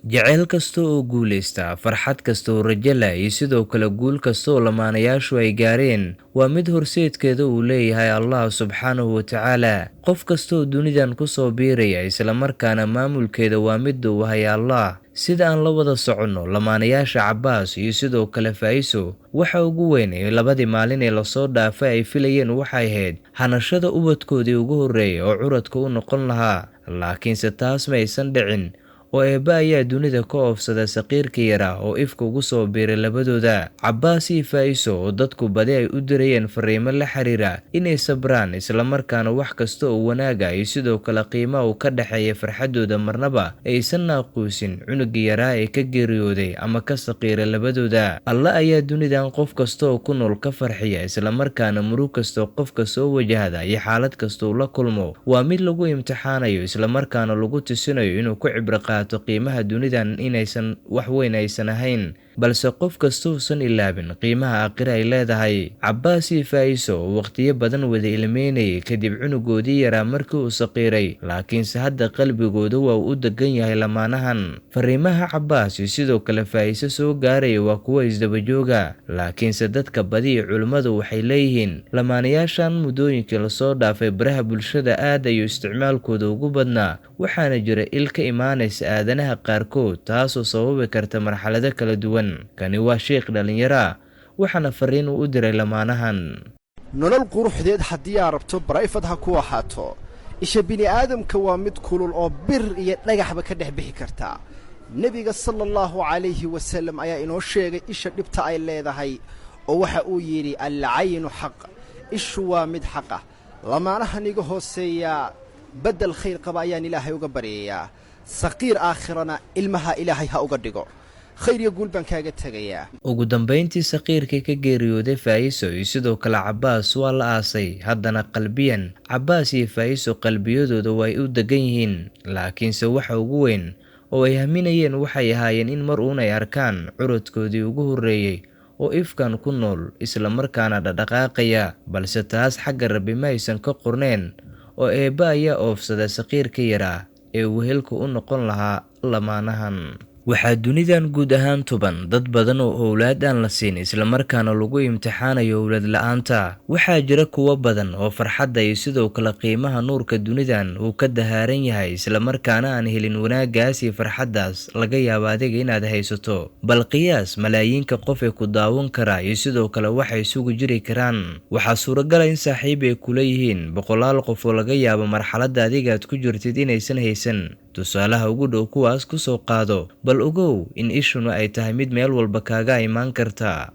Jacayl kasta oo guuleysta, farxad kasta oo rajo leh, iyo sidoo kale guul kasta oo lamaanayaashu ay gaareen waa mid horseedkeeda uu leeyahay Allah subxaanahu wa tacaala. Qof kasta oo dunidan ku soo biiraya isla markaana maamulkeeda waa mid uu haya Allah. Sida aan la wada soconno, lamaanayaasha Cabbaas iyo sidoo kale Faiso waxa ugu weyn ee labadii maalin ee lasoo dhaafay ay filayeen waxay ahayd hanashada ubadkoodii ugu horreeyay oo curadka u noqon lahaa. Laakiinse taas ma aysan dhicin oo Eebbe ayaa dunida ka oofsada saqiirka yaraa oo ifka ugu soo biiray labadooda. Cabbaas iyo Faiso oo dadku badi ay u dirayeen fariimo la xiriira inay sabraan islamarkaana wax kasta oo wanaaga iyo sidoo kale qiimaha uu ka dhexeeya farxaddooda marnaba aysan naaquusin cunuggii yaraa ee ka geeriyooday ama ka saqiiray labadooda. Alle ayaa dunidan qof kasta oo ku nool ka farxiya islamarkaana murug kasta qofka soo wajahda iyo xaalad kasta uu la kulmo waa mid lagu imtixaanayo islamarkaana lagu tusinayo inuu ku cibro qaato qiimaha dunidan inaysan wax weyn aysan ahayn, balse qof kasta uusan ilaabin qiimaha aakhire ay leedahay. Cabbaas iyo Faiso oo waqtiyo badan wada ilmeynayay kadib cunugoodii yaraa markii uu saqiiray, laakiinse hadda qalbigooda waa uu u degan yahay lamaanahan. Fariimaha Cabbaas iyo sidoo kale Faiso soo gaaraya waa kuwo isdaba jooga, laakiinse dadka badi iyo culimmadu waxay leeyihiin lamaanayaashan muddooyinkii lasoo dhaafay baraha bulshada aad ayuu isticmaalkooda ugu badnaa, waxaana jira il ka imaanaysa aadanaha qaarkood taasoo sababi karta marxalado kala duwan. Kani waa sheekh dhalinyaro ah, waxaana fariin uu u diray lamaanahan. Nolol quruxdeed haddii aa rabto, private ha ku ahaato. Isha bini'aadamka waa mid kulul oo bir iyo dhagaxba ka dhex bixi kartaa. Nebiga sala allahu calayhi wasallam ayaa inoo sheegay isha dhibta ay leedahay, oo waxa uu yidhi: "Alcaynu xaq." Ishu waa mid xaq ah. Lamaanahan iga hooseeyaa beddel khayr qaba ayaan Ilaahay uga baryayaa. Saqiir aakhirana ilmaha Ilaahay ha uga dhigo. Khayr iyo guul baan kaaga tegayaa. Ugu dambeyntii saqiirkii ka geeriyooday Faiso iyo sidoo kale Cabbaas waa la aasay. Haddana qalbiyan Cabbaas iyo Faiso qalbiyadooda way u degan yihiin, laakiinse waxa ugu weyn oo ay haminayeen waxay ahaayeen in mar uun ay arkaan curadkoodii ugu horreeyay oo ifkan ku nool isla markaana dhaqdhaqaaqaya, balse taas xagga Rabbi ma aysan ka qorneen oo Eebbe ayaa oofsada saqiirka yaraa ee wehelka u noqon lahaa lamaanahan. Waxaa dunidan guud ahaan tuban dad badan oo owlaad aan la siin islamarkaana lagu imtixaanayo owlaad la'aanta. Waxaa jira kuwo badan oo farxadda iyo sidoo kale qiimaha nuurka dunidan uu ka dahaaran yahay islamarkaana aan helin wanaaggaas iyo farxaddaas laga yaabo adiga inaad haysato. Bal qiyaas malaayiinka qof ee ku daawan kara iyo sidoo kale waxay isugu jiri karaan. Waxaa suuragal ah in saaxiib ay kula yihiin boqolaal qof oo laga yaabo marxaladda adiga aad ku jirtid inaysan haysan. Tusaalaha ugu dhow kuwaas ku soo qaado, bal ogow in ishuna ay tahay mid meel walba kaaga imaan karta.